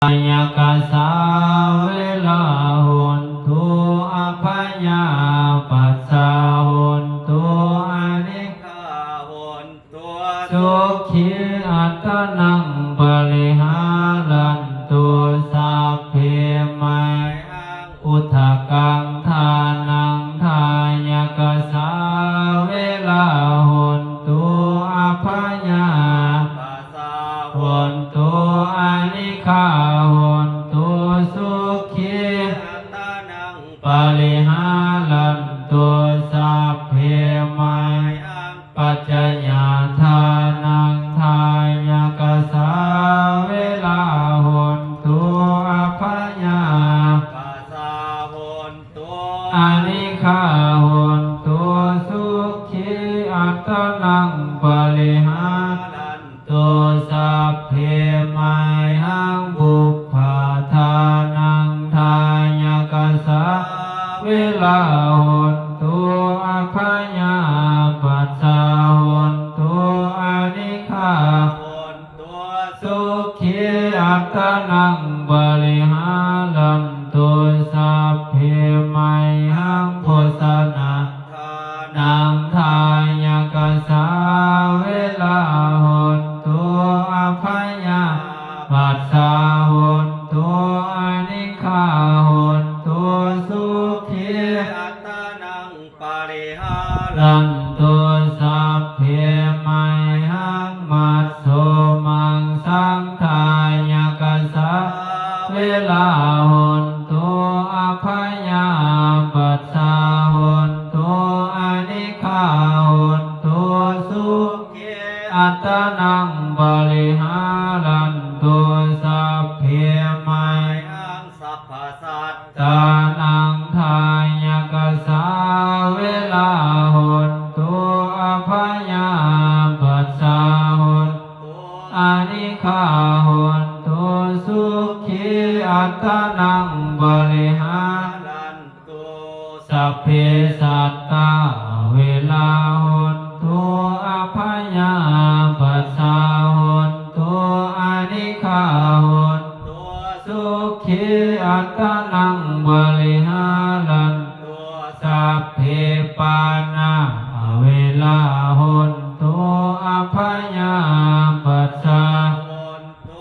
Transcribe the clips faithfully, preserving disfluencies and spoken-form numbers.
antarāyakā averā hontu, abyāpajjhā hontu, anīghā hontu, sukhī attānaṃ pariharantu, sabbe mayhaṃ udakaṃ dānaṃ dāyakā averā hontu, abyāpajjhā hontu, anīghā hontu, sukhī attānaṃ pariharantu, sabbe mayhaṃ paccayadānaṃ dāyakā averā hontu, abyāpajjhā hontu, anīghā hontu, sukhī attānaṃ pariharantu, sabbe mayhaṃ pubbadānaṃ dāyakā averā hontu, abyāpajjhā hontu, anīghā hontu, sukhī attānaṃ pariharantu, sabbe mayhaṃ bhojanā dānaṃ dāyakā averā hontu, abyāpajjhā hontu, anīghā hontu, sukhī attānaṃ pariharantu, sabbe mayhaṃ majjho maṃsaṃ dāyakā averā hontu, abyāpajjhā hontu, anīghā hontu, sukhī attānaṃ pariharantu, sabbe mayhaṃ sabbasattānaṃ dāyakā averā hontu, abyāpajjhā hontu, anīghā hontu, sukhī attānaṃ pariharantu, sabbe sattā averā hontu, abyāpajjhā hontu, anīghā hontu, sukhī attānaṃ pariharantu, sabbe pāṇā averā hontu, abyāpajjhā hontu,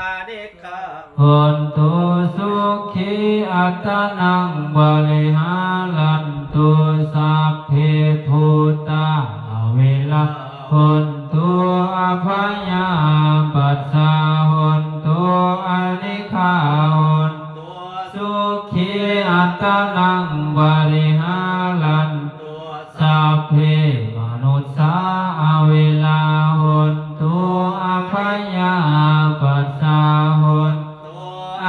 anīghā hontu, sukhī attānaṃ pariharantu, sabbe bhūtā averā hontu, abyāpajjhā hontu, anīghā hontu, sukhī attānaṃ pariharantu, sabbe manussā averā hontu, abyāpajjhā hontu,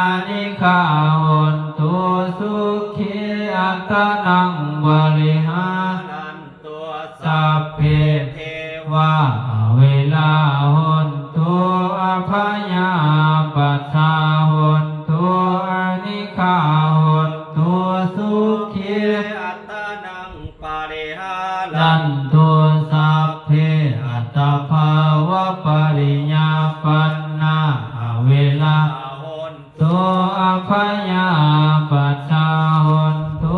anīghā hontu, sukhī attānaṃ pariharantu, sabbe devā averā hontu, abyāpajjhā hontu, anīghā hontu, sukhī attānaṃ pariharantu, sabbe attabhāvapariyāpannā averā hontu, abyāpajjhā hontu,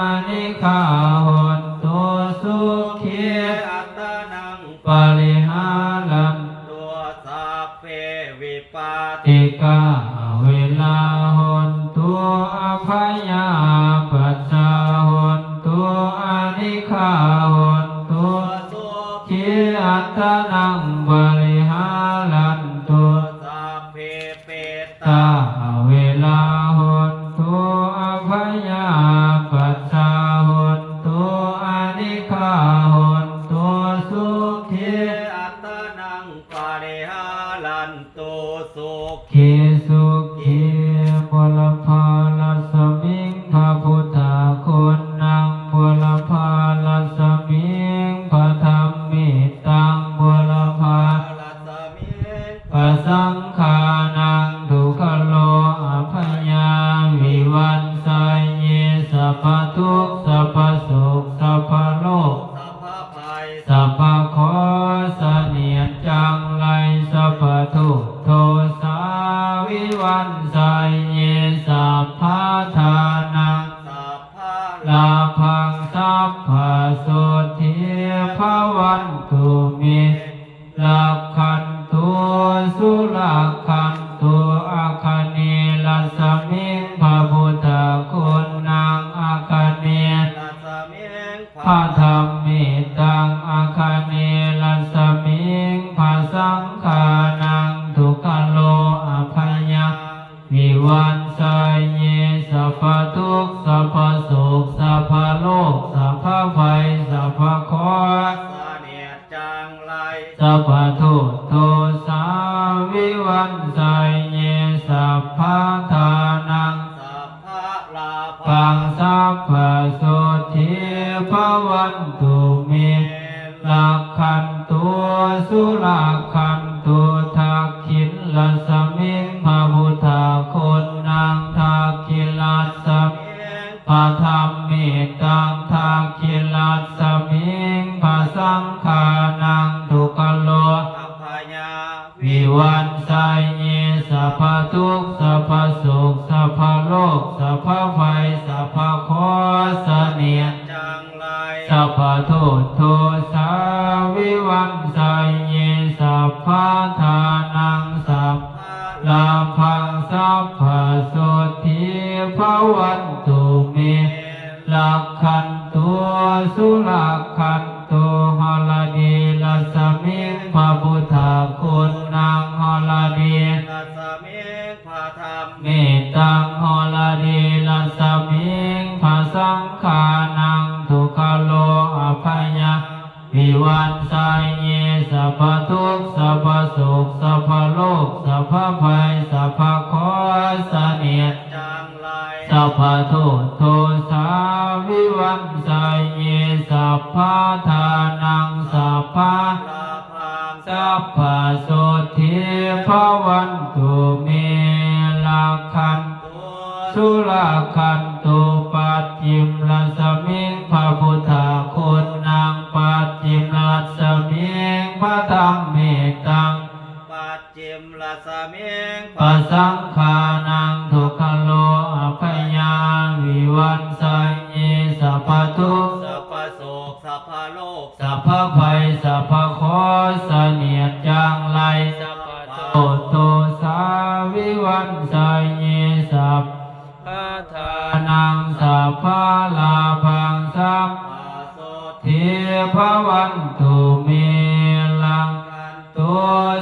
anīghā hontu, sukhī attānaṃ pariharantu, sabbe vipātikā averā hontu, abyāpajjhā hontu, anīghā hontu, sukhī attānaṃ pariharantu, sabbe petā averā hontu, abyāpajjhā hontu, anīghā hontu, sukhī attānaṃ pariharantu, sukhī sukhī. Buddhapārasmiṃ bhabuddhaguṇaṃ, buddhapārasmiṃ bhadammittaṃ, buddhapārasmiṃ bhasaṅghānaṃ dukkharogabhayā vivañjaye, sabbadukkha sabbasoka sabbaroga sabbakeṇa sabbakeṇe, sabbadukkha sabbadosa vañjaye sabbadhanaṃ sabbalābhaṃ sabbasotthi bhavantu me. Rakkhantu surakkhantu. Akhane rasmiṃ pha buddhaguṇaṃ akhane rasmiṃ pha dhammetaṃ akhane rasmiṃ pha saṅghānaṃ dukkharogabhayā vivañjaye sabbadukkha sabbasoka sabbaroga sabbabhaya sabbaเคราะห์เสนียดจังไร sabbadukkha dosā vivañjaye sabbadhanaṃ sabbalābhaṃ sabbasotthi bhavantu me. Rakkhantu surakkhantu. Dakkhiṇe rasmiṃ pha buddhaguṇaṃ dakkhiṇe rasmiṃ pha dhammetaṃ dakkhiṇe rasmiṃ pha saṅghānaṃ dukkharogabhayā vivañjaye sabbadukkha sabbasoka sabbaroga sabbabhaya sabbaเคราะห์เสนียดจังไร sabbadukkha dosā vivañjaye sabbadhanaṃ sabbalābhaṃ sabbasotthi bhavantu me. Rakkhantu surakkhantu. Haradi rasmiṃ pha buddhaguṇaṃ haradi rasmiṃ pha dhammetaṃ haradi rasmiṃ pha saṅghānaṃ dukkharogabhayā vivañjaye sabbadukkha sabbasoka sabbaroga sabbabhaya sabbaเคราะห์เสนียดจังไร sabbadukkha dosā vivañjaye sabbadhanaṃ sabbalābhaṃ sabbasotthi bhavantu me. Rakkhantu surakkhantu. Pacchimarasmiṃ pha buddhaguṇaṃ pacchimarasmiṃ pha dhammetaṃ pacchimarasmiṃ pha saṅghānaṃ dukkharogabhayā vivañjaye sabbadukkha sabbasoka sabbaroga sabbabhaya sabbaเคราะห์เสนียดจังไร sabbadukkha dosā vivañjaye sabbadhanaṃ sabbalābhaṃ sabbasotthi bhavantu me. Rakkhantu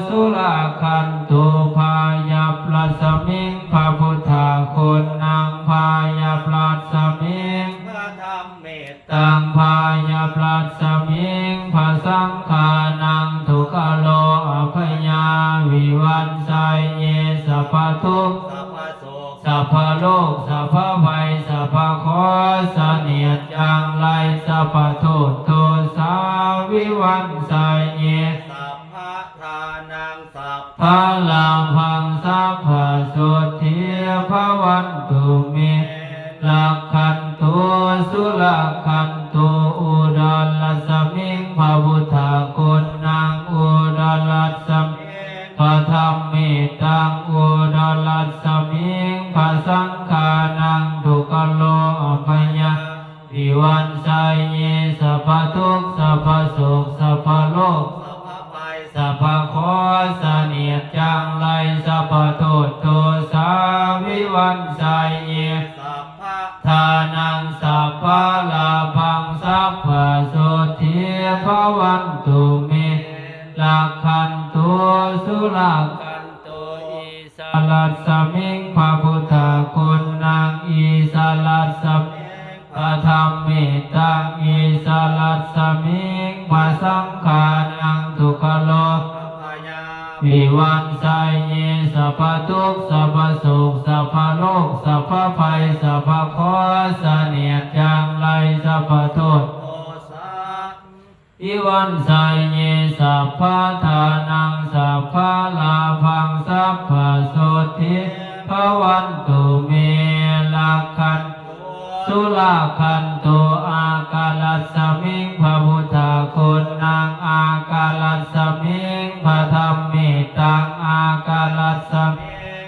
surakkhantu. Bāyabrasmiṃ pha buddhaguṇaṃ bāyabrasmiṃ pha dhamme taṃ bāyabrasmiṃ pha saṅghānaṃ dukkharogabhayā vivañjaye sabbadukkha sabbasoka sabbaroga sabbabhaya sabbaเคราะห์เสนียดจังไร sabbadukkha dosā vivañjaye sabba dhānaṃ sabbalābhaṃ sabbasotthi bhavantu me. Rakkhantu surakkhantu. Udararasmiṃ pha buddhaguṇaṃ udararasmiṃ pha dhammetaṃ udararasmiṃ pha saṅghānaṃ dukkharogabhayā vivañjaye sabbadukkha sabbasoka sabbaroga sabbaเคราะห์เสนียดจังไร sabbadukkha dosā vivañjaye sabba dhānaṃ sabbalābhaṃ sabbasotthi bhavantu me. Rakkhantu surakkhantu. Isararasmiṃ pha buddhaguṇaṃ isararasmiṃ pha dhammetaṃ isararasmiṃ pha saṅghānaṃ dukkharogabhayā vivañjaye sabbadukkha sabbasoka sabbaroga sabbabhaya sabbaเคราะห์เสนียดจังไร sabbadukkha dosā vivañjaye sabbadhanaṃ sabbalābhaṃ sabbasotthi bhavantu me. Rakkhantu surakkhantu. Ākarasmiṃ pha buddhaguṇaṃ ākarasmiṃ pha dhammetaṃ ākarasmiṃ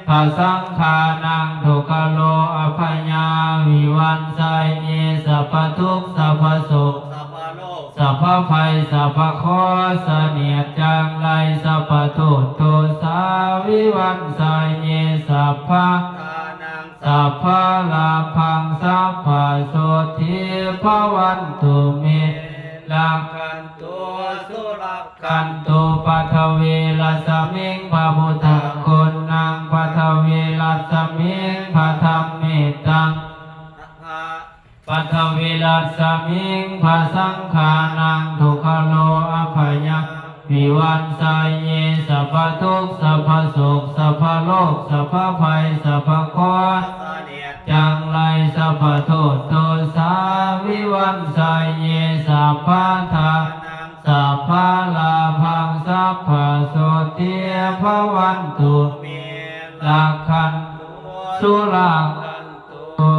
pha saṅghānaṃ dukkharogabhayā vivañjaye, sabbadukkha sabbasoka sabbaroga sabbabhaya sabbaghosha aniccānaraya sabbadukkha dosā vivañjaye, sabba sabbalābhaṃ sabbasotthī bhavantu me. Rakkhantu surakkhantu. Paṭhavīrasmiṃ pāpudaguṇaṃ, paṭhavīrasmiṃ pādhammetaṃ, paṭhavīrasmiṃ pāsaṅghānaṃ dukkharogabhayā vivañjaye, sabbadukkha sabbasoka sabbaroga sabbabhaya sabbaghosha aniccānaraya sabbadukkha dosā vivañjaye, sabbaṭṭhānaṃ sabbalābhaṃ sabbasotthī bhavantu me. Rakkhantu surakkhantu.